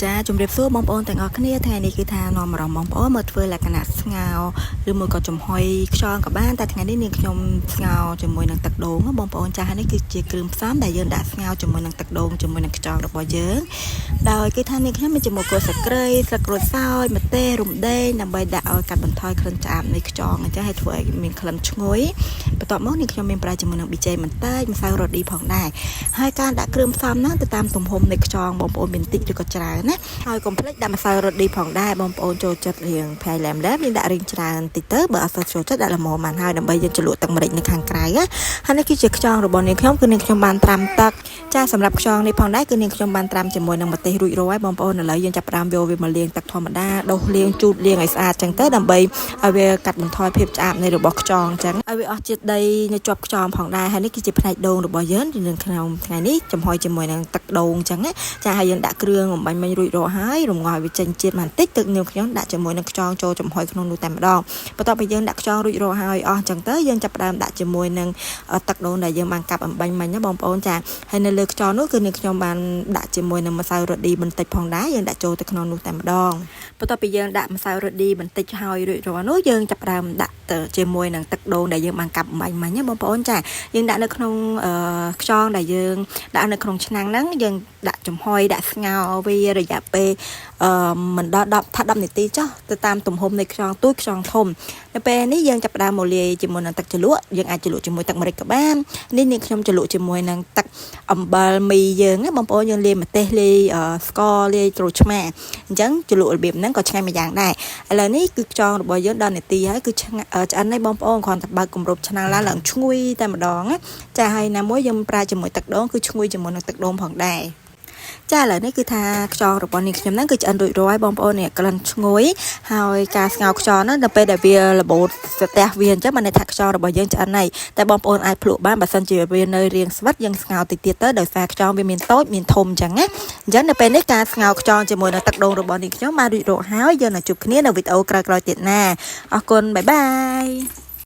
ចាជម្រាបសួរបងប្អូនទាំងអស់គ្នាថ្ងៃនេះគឺថានាំអារម្មណ៍បងប្អូនមកធ្វើលក្ខណៈស្ងោរឬមួយក៏ចំហុយខ្យងក៏បានតែថ្ងៃនេះនាងខ្ញុំស្ងោរជាមួយនឹងទឹកដូងបងប្អូនចាស់នេះគឺជាគ្រឿងផ្សំដែលយើងដាក់ស្ងោរជាមួយនឹងទឹកដូងជាមួយនឹងខ្យងរបស់យើងដោយគឺថានាងខ្ញុំមានជាមួយគល់ស្លឹកគ្រៃស្លឹកក្រូចសើចម្ទេសរំដេងដើម្បីដាក់ឲ្យកាត់បន្ថយក្លិនឆ្អាបនៃខ្យងអញ្ចឹងឲ្យធ្វើឲ្យមានក្លិនឈ្ងុយបន្ទាប់មកនាងខ្ញុំមានប្រើជាមួយនឹងប៊ីចេបន្តិចម្សៅរ៉ូឌីផងដែរហើយការដាក់គ្រឿងផ្សំហ្នឹងទៅតាមទំហំនៃខ្យងបងប្អូនមានតិចឬក៏ច្រើនណាហើយកុំភ្លេចដាក់ម្សៅរ៉ូឌីផងដែរបងប្អូនចូលចិត្តរៀងផែឡែមឡែមយើងដាក់រៀងច្រើនតិចទៅបើអត់សូវចូលចិត្តដាក់ល្មមបានហើយដើម្បីយើងជ្រលក់ទឹកម្រេចនៅខាងក្រៅណាហើយនេះគឺជាខ្យងរបស់នាងខ្ញុំគឺនាងខ្ញុំបានត្រាំទឹកចាសម្រាប់ខ្យងនេះផងដែរគឺនាងខ្ញុំបានត្រាំជាមួយនឹងម្ទេសរួចរាល់ហើយបងប្អូនឥឡូវយើងចាប់ផ្ដើមយកវាមកលាងទឹកធម្មតាដុសលាងជូតលាងឲ្យស្អាតចឹងទៅដើម្បីឲ្យវាកាត់បន្ថយភាពឆ្អាបនៃរបស់ខ្យងចឹងឲ្យវាអស់ជាតិដីនៅជាប់ខ្យងផងដែរហើយនេះគឺជាផ្នែកដូងរបស់យើងនៅក្នុងថ្ងៃនេះចំហុយជាមួយនឹងទឹកដូងចឹងណាចាហើយយើងដាក់គ្រឿងអំបញ្ញមិញរួចរាល់ហើយរំងាស់ឲ្យវាចេញជាតិបន្តិចទឹកនាងខ្ញុំដាក់ជាមួយនឹងខ្យងចូលចំហុយក្នុងនោះតែម្ដងបន្ទាប់ពីយើងដាក់ខ្យងរួចរាល់ហើយអស់ចឹងទៅយើងចាប់ផ្ដើមដាក់ជាមួយនឹងទឹកដូងដែលយើងបានកាប់អំបញ្ញមិញណាបងប្អូនចាហើយនៅលើខ្យងនោះគឺនាងខ្ញុំបានដាក់ជាមួយនឹងម្សៅរ៉ូឌីបន្តិចផងដែរយើងដាក់ចូលទៅក្នុងនោះតែម្ដងបន្ទាប់ពីយើងដាក់ម្សៅរ៉ូឌីបន្តិចហើយរួចរាល់នោះយើងចាប់ផ្ដើមដាក់ទៅជាមួយនឹងទឹកដូងដែលយើងបានកាប់អំបញ្ញមិញណាបងប្អូនចាយើងដាក់នៅក្នុងខ្យងដែលយើងដាក់នៅក្នុងឆ្នាំងហ្នឹងយើងដាក់ចំហុយដាក់ស្ងោរវារយៈពេលអឺមិនដល់10ថា10នាទីចុះទៅតាមទំហំនៃខ្យងទូចខ្យងធំនៅពេលនេះយើងចាប់ផ្ដើមមកលាយជាមួយនឹងទឹកជ្រលក់យើងអាចជ្រលក់ជាមួយទឹកម្រេចក៏បាននេះនាងខ្ញុំជ្រលក់ជាមួយនឹងទឹកអំបិលមីយើងណាបងប្អូនយើងលាយម្ទេសលាយស្ករលាយក្រូចឆ្មាអញ្ចឹងជ្រលក់របៀបហ្នឹងក៏ឆ្ងាញ់មួយយ៉ាងដែរឥឡូវនេះគឺខ្យងរបស់យើងដល់នាទីហើយគឺឆ្អិនហើយបងប្អូនគ្រាន់តែបើកគម្របឆ្នាំងឡើងឡើងឈ្ងុយតែម្ដងណាចាហើយណាមួយយើងប្រើជាមួយទឹកដូងគឺឈ្ងុយជាមួយនឹងទឹកដូងផងដែរចាឥឡូវនេះគឺថាខ្យងរបស់នាងខ្ញុំហ្នឹងគឺឆ្អិនរួចរាល់ហើយបងប្អូននេះក្លិនឈ្ងុយហើយការស្ងោរខ្យងហ្នឹងដល់ពេលដែលវារបូតស្ទះវាអញ្ចឹងបានន័យថាខ្យងរបស់យើងឆ្អិនហើយតែបងប្អូនអាចភ្លក់បានបើសិនជាវានៅរាងស្វិតយើងស្ងោរតិចទៀតទៅដោយសារខ្យងវាមានតូចមានធំអញ្ចឹងណាអញ្ចឹងនៅពេលនេះការស្ងោរខ្យងជាមួយនឹងទឹកដូងរបស់នាងខ្ញុំបានរួចរាល់ហើយយើងនឹងជួបគ្នានៅវីដេអូក្រោយៗទៀតណាអរគុណ bye bye.